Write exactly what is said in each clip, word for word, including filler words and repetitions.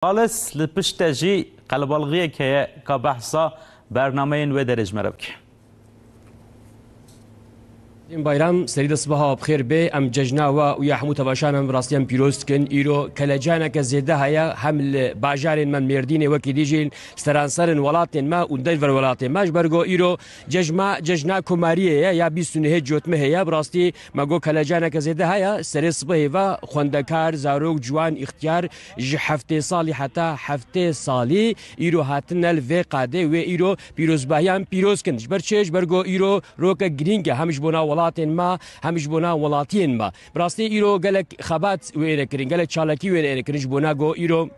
Xalis, li pişt te jî qelebalixiyek heye, ka behsa bernameyên wê derê ji me re bike. Em Bayram, serî de sibeha we bi xêr bê. Em cejna we û ya hemû tevaşan em bi rastî em pîroz dikin. Îro kelecaneke zêde heye, hem li bajarên me Mêrdînê, wekî dî jî seranserin welatên me û derve welatên me. Ji ber ku îro cejma, cejna komariyê ye, ya bîst û nehê Cotmehê ye. Bi rastî me got kelecaneke zêde heye. Serê sibehê ve xwendekar, zarok, ciwan, îxtiyar, ji heftê salî heta heftê salî îro hatine li vê qadê, wê îro pîrozbahiyan pîroz kin. Ji ber çi? Ji ber ku îro roke girîng e, hem ji bona welatên me, hem ji bona welatiyên me. Bi rastî îro gelek xebat wê êne kirin, gelek çalakî wê êne kirin ji bona ku îro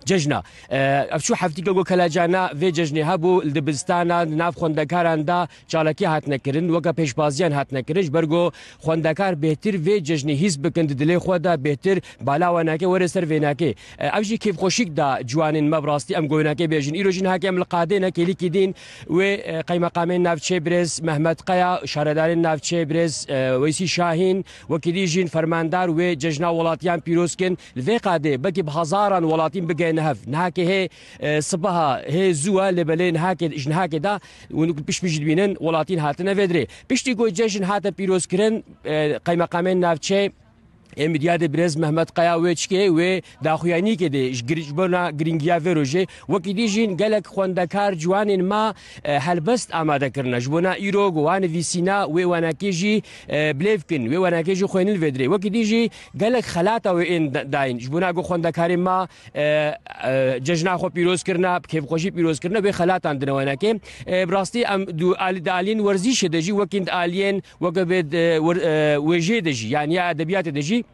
cejna. E, ev çû heftîke ku kelecana vê cejnê hebû, li dibistana, li nav xwendekaran de çalakî hatine kirin, weke pêşbaziyan hatine kirin, ji ber ku xwendekar bêhtir vê cejnê hîs bikin di dilê xwe de, bêhtir bala we nake, were ser vê nake. E, ev jî kêfxweşîk da ciwanên me, bi rastî em got wê nake bêjin. Îro jî niha ke em li qadê ne, kêlîkî dîn wê, e, qeymeqamên navçê birêz Mehmet Kaya, şaredarên navçê birêz, e, Weysî Şahîn, wekî dî jîn fermandar wê cejna welatiyan pîroz kin. Li vê qadê belkî bi hezaran welatîn bigihine hev. Nihakê hê, e, sibeha hê zû e, lê belê nihakê, ji nihakê de hûn pişt min jî dibînin, welatîn hatine vê dirê. Piştî ku cejn hate pîrozkirin, e, qeymeqamên navçê ê Midyadê birêz Mehmet Kaya wê çikê, wê daxuyanîkê dê ji gir-, ji bona girîngiya vê rojê. Wekî dî jîn gelek xwendekar ciwanên me, e, helbest amade kirine. Ji bona îro ku wan nivîsîna wê wenekê jî, e, bilêv kin, wê wenekê jî xwênin vê dirê. Wekî dî jî gelek xelata wê ên da-, dayîn. Ji bona ku xwendekarên me, e, e, cejna xwe pîroz kirine, bi kêfxweşî pîroz kirine, wê xelatan dine wenekê. E, bi rastî em du-, alî-, di aliyên werzîşê de jî, wekî di aliyên, weke bê di, wer-, e, wêjeyê de jî, yan ya edebiyatê de jî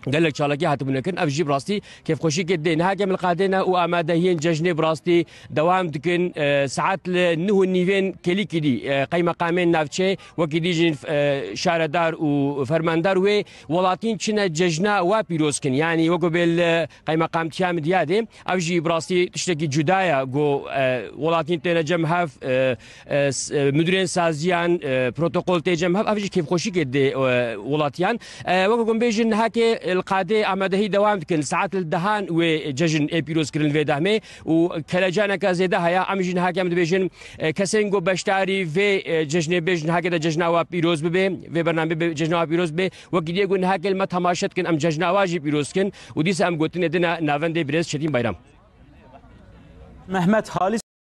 gelek çalakî hatibûne kirin. Ev jî bi rastî kêfxweşîkê dê. Niha ke em li qadê ne û amadehiyên cejnê bi rastî dewam dikin. E, saet li neh û nîvên kêlîkî dî, e, qeymeqamên navçê, wekî dî jî, e, şaredar û fermandar wê welatîn çine cejna wa pîroz kin. Yanî wekî bê li qeymeqamtiya Midyadê. Ev jî bi rastî tiştekî cuda ye ku, e, welatîn têne cem hev, e, e, s-, e, müdürên saziyan, e, protokol tê cem hev. Ev jî kêfxweşîkê dê, e, welatiyan. E, weke ku em bêjin, nihakê li qadê amadehî dewam dikin. Saet li dehan wê cejn ê pîroz kirin li vê dehmê û kelecaneke zêde heye. Em jî nihakê em dibêjin, e, kesên ku beşdarî vê, e, cejnê bêjin, nihakê de cejna wa pîroz bibe, vê bernamê be, cejna wa pîroz bibe. Wekî diyê ku nihakê li me temaşe dikin, em cejna wa jî pîroz dikin û dîsa em gotinê dine navendê birêz Çetîn Bayram. Mehmet Halis